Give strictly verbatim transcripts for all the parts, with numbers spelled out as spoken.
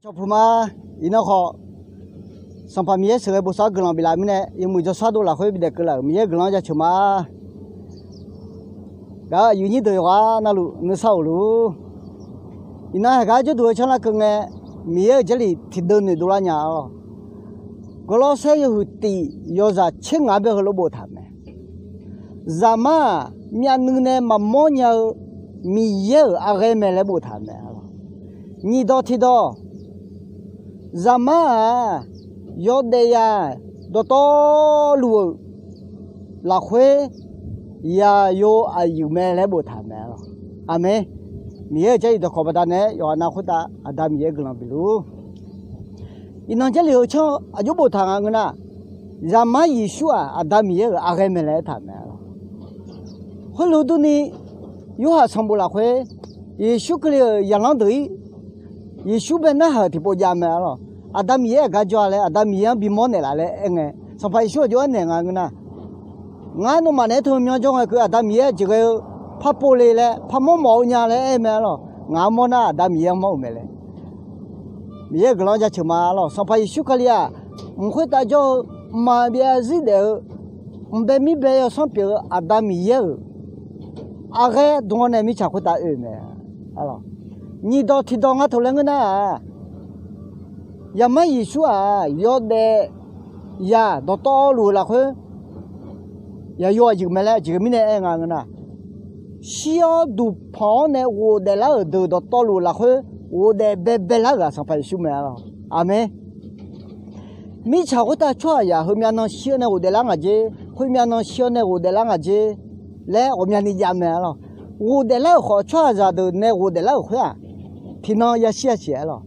Cawqpuq ma. Iqnan khawf, Sanqpaq Miqyaer sheuqghae bosav-anr guiqlanq biflaf mirnae, yawmuiq jawrshar dov lafkhoer bidaef keuvlaf-euq Miqyaer guiqlanq-anr jaceuq ma. Gaq-euq aqyuif nyir deuq yawqghaq navluf nuisar-euq luf. Iqnan haeqgar jawrduq-eu canlar keuv ngae, Miqyaer-euq Jarlif tiqdeuv noeqdov lar nya-a lawq. Gawrlawrsaer yawhuiq tiq yawzaq tser ngaq-anr bae heulof boftaq-euq mae. Zaqmar-aq, myavnuiv nae maqmawr nya-eu Miqyaer-euq arghaer mae laer boftaq-euq mae. Nyiq dawq tiq dawq, Zaqmar-aq, yawdaef ya dawqtawvluf-euq lafkhoer yaqyo aqyuif mae laer boftaq-euq mae lawq. Aqmeq. Miqyaer-euq Jarlif dawqkawq baqdanae yawqghaq nav khoertav Aqda Miqyaer guiqlanq bifluf-ur. Iqnan Jarlif heu canr aqjox boftaq nga ngeur nar, Zaqmar Yeqsur-aq, Aqda Miqyaer-euq arghaer mae laer aertaq-euq mae lawq. Khoerlof durni, Yorhaq sanqbof lafkhoer, Yeqsur Kali-euq zaqlanr deuq-ir, Yeqsur bae narhaq-euq tiqpov jav mae-a lawq. Aqda Miqyaer aqgar jawr-a laer, Aqda Miqyaer-anr bimawr naeqlaf laer aer ngae, Sanqpaq Yeqsur aqjox-aer naeq nga ngeur nar, ngar nawmaf naeq-aer teu myanr jawr ngae keuv Aqda Miqyaer aqjeq ghae-eu par pov le laer, par mawrmawf-eu nya laer aer mae-a lawq. Ngaq-anr mawr nar Aqda Miqyaer-anr mawr-euq mae laer. Miqyaer-euq guiqlanq-anr jaceuq ma-a lawq. Sanqpaq Yeqsur Kali-aq, mq khoertav jawr-eu mqmaq byav zir daef-eu, mqbae mirbae yawsanr pyeuf-eu Aqda Miqyaer-euq arghaer dm-awr nae mirtsaq khoertav oe-euq mae. Nyiq dawq tiq dawq nga taq laer ngeur nar-aq, Zaqmar Yeqsur-aq, yawdaef ya dawqtawvluf-euq lafkhoer yaqyo aqyuif mae laer aqjeq mirnae aer nga ngeur nar, shir-awr duqpanq-awr nae ghofdaef lar-euq deuq dawqtawvluf lafkhoer ghofdaef baebae lar-euq-aq Sanqpaq Yeqsur mae-a lawq. Aqmeq. Mirtsaq khoertav tsawrhaqzaq heumyav nan shir-awr nae ghofdaef lar ngaq jer, khoermyav nan shir-awr nae ghofdaef lar ngaq jer laer ghawqmyani jav mae-a lawq. Ghofdaef lar-euq khawf tsawrhaqzaq deuq nae ghofdaef lar-euq khoer-aq, tiqnan yashir yasiq-a lawq.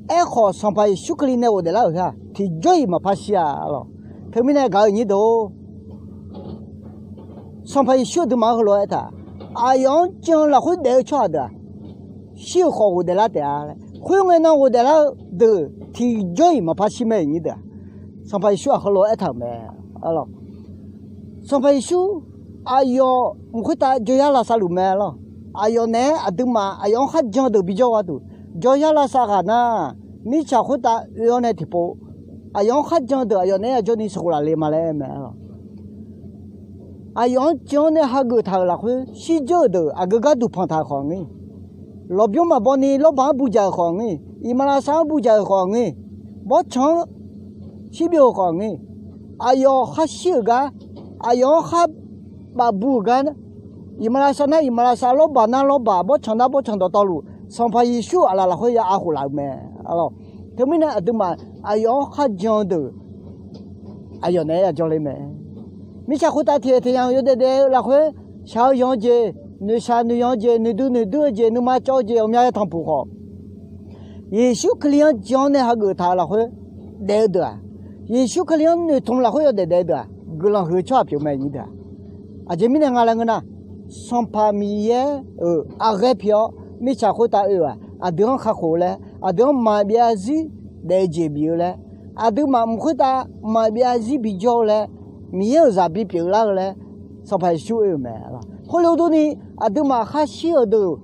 Aerkhawf Sanqpaq Yeqsur Kali nae ghofdaef lar-euq khoer-aq, tiqjawr-iq maqpar shir-a lawq. Teumirnae gaq-euq nyir deuq-or, Sanqpaq Yeqsur aqduimaf-anr heulof-aer aertaq, aqyawf-anr jan-eu lafkhoer daef-eu tsawrhaq deuq-aq, shir-euq khawf ghofdaef lar taef-a laer. Khoerngae nan ghofdaef lar-eu deuq tiqjawr-iq maqpar shir mae-a nyir deuq-aq. Sanqpaq Yeqsur-aq heulof-aer aertaq-euq mae. Sanqpaq Yeqsur aqyawf mq khoertav jawryar lavsav luf mae-a lawq. Aqyawf naeq-aer aqduimaf aqyawf-anr kharjan deuq bijawr gharduq, jawryar lavsav ghaq nar, mirtsaq khoertav oe-awr nae tiqpov, aqyawf-anr kharjan deuq aqyawf naeq-aer yajawr ni sheuqkhof laf le ma laer aer mae-a lawq. Aqyawf-anr jan-awr nae hageuf taq-euq lafkhoer shirdzeur-euq deuq aqgeu gar duqpanq taq-euq khawf ngir, lawqbymr maqbaw ni lawrbaq-anr budzaq-euq khawf ngir, iqmalavshav-anr budzaq-euq khawf ngir, bawrtsanq-anr shirbyov-euq khawf ngir, aqyawf khar shir-euq gar, aqyawf-anr khar bafbu-euq gar, iqmalavshav nar iqmalavshav, lawrbaq nar lawrbaq, bawrtsanq nar bawrtsanq dawqtawvluf Sanqpaq Yeqsur aqlaf lafkhoer ya aqkhof laf-eu mae. Teumirnae aqduimaf aqyawf-anr kharjan-eu deuq aqyawf naeq-aer yajawr le mae. Mirtsaq khoertav tiqghaq tiqyamq yawdaef daef-eu lafkhoer, shaq-eu yanq-eu jeq, noeqshaq noeqyanq-eu jeq, noeqdui noeqdui-eu jeq, nuima cawv-eu jeq ghawqmya ya tanqpuq khawf, Yeqsur Kali-anr jan-awr nae hageuf taq-eu lafkhoer daef-eu deuq-aq, Yeqsur Kali-anr noeqtmq lafkhoer yawdaef daef-eu deuq-aq, guiqlanq huiq-eu tsawrhaq pyeuf mae nyir deuq-aq. Aqjeq mirnae nga laer ngeur nar, Sanqpaq Miqyaer-euq arghaer pi-awr mirtsaq khoertav oe-aq, aqdui-anr kakhof laer, aqdui-anr maqbyav zarzir daef-eu jeq bif-eu laer, aqduimaf mq khoertav maqbyav zarzir bijawr-eu laer, Miqyaer-euq zaq bipyeuf lar-eu laer, Sanqpaq Yeqsur oe-euq mae. Khoerlof durni, aqduimaf khar shir-euq deuq,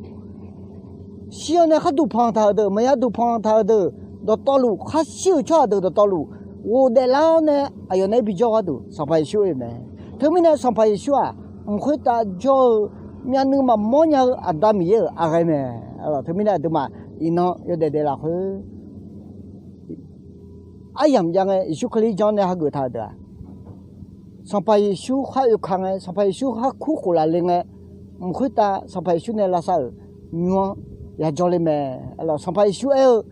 shir-awr nae khar duqpanq taq-euq deuq, maqya duqpanq taq-euq deuq dawqtawvluf, khar shir-euq tsawrhaq deuq dawqtawvluf ghofdaef lar-awr nae aqyawf naeq-aer bijawr gharduq Sanqpaq Yeqsur oe mae. Teumirnae Sanqpaq Yeqsur-aq, mq khoertav jawr-eu myavnuiv maqmawr nya-eu Aqda Miqyaer-euq arghaer mae. Teumirnae aqduimaf iqnan yawdaef daef lafkhoer aryamq jav ngae Yeqsur Kali-anr jan-awr nae hageuf taq-euq deuq-aq, Sanqpaq Yeqsur khar oeka ngae, Sanqpaq Yeqsur khar kur khof laf le ngae, mq khoertav Sanqpaq Yeqsur nae lavsav-euq nymr-anr yajawr le mae. Sanqpaq Yeqsur aer-eu,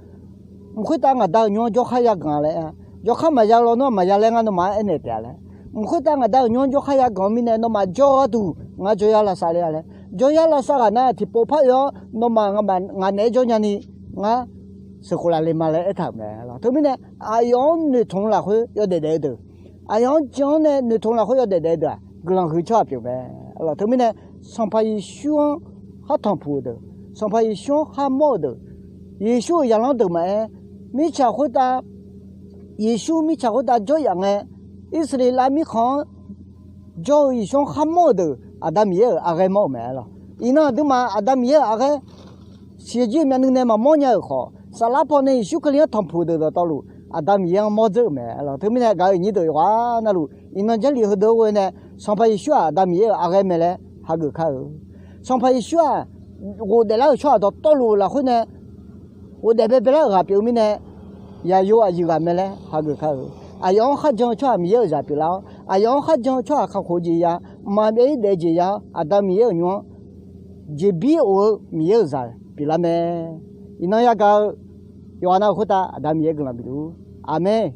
mq khoertav ngaq Da-euq nymr-anr jawrkhar yaganq laer aer-a. Jawrkhar maqya lawnmr-aq maqya laer ngar nawmaf-anr aernaeq taef-a laer. Mq khoertav ngaq Da-euq nymr-anr jawrkhar yaganq-eu mirnae nawmaf jawr gharduq ngar jawryar lavsav le-a laer. Jawryar lavsav ghaq nar tiqpov par oe-awr nawmaf ngaq naeq-aer jawr nyani ngar sheuqkhof laf le ma laer aertaq-euq mae. Teumirnae aqyawf-anr noeqtmq lafkhoer yawdaef daef-eu deuq, aqyawf-anr jan-awr nae noeqtmq lafkhoer yawdaef daef-eu deuq-aq, guiqlanq huiq-eu tsawrhaq pyeuf mae. Teumirnae Sanqpaq Yeqsur-anr khar tanqpuq-euq deuq, Sanqpaq Yeqsur-anr khar mawr-euq deuq, Yeqsur-euq zaqlanr deuq maqaer, mirtsaq khoertav, Yeqsur mirtsaq khoertav jawr yaf ngae, Irsaqleqlav mirkhanq-anr jawr-eu Yeqsur-anr khar mawr-euq deuq, Aqda Miqyaer-euq arghaer mawr-euq mae lawq. Iqnan aqduimaf Aqda Miqyaer-euq arghaer siqyoeq jir-eu myavnuiv nae maqmawr nya-euq khawf, Saflar pawnae Yeqsur Kali-anr tanqpuq deuq dawqtawvluf, Aqda Miqyaer-anr mawr dzeur-euq mae. Teumirnae gaq-euq nyir deuq yawqghaq navluf, iqnan Jarlif heudeuq-anr ghoe nae, Sanqpaq Yeqsur-aq Aqda Miqyaer-euq aqghae mae laer hageuf kar-eu. Sanqpaq Yeqsur-aq ghofdaef lar-euq tsawrhaq dawqtawvluf lafkhoer nae ghofdaef baebae lar-euq ghaq pyeuf-eu mirnae, yaqyo aqyuif ghaq mae laer hageuf kar-eu. Aqyawf-anr kharjan-eu tsawrhaq Miqyaer-euq zaq pyeuflar-awr, aqyawf-anr kharjan-eu tsawrhaq kakhof-eu jeq ya, mqmaq byav-ir daef-eu jeq ya-awr, Aqda Miqyaer-euq nymr-anr jeqbir of-eu Miqyaer-euq zaq pyeuflar mae. Iqnan yagaq-eu yawqghaq nav-euq khoertav Aqda Miqyaer guiqlanq bifluf-ur. Aqmeq.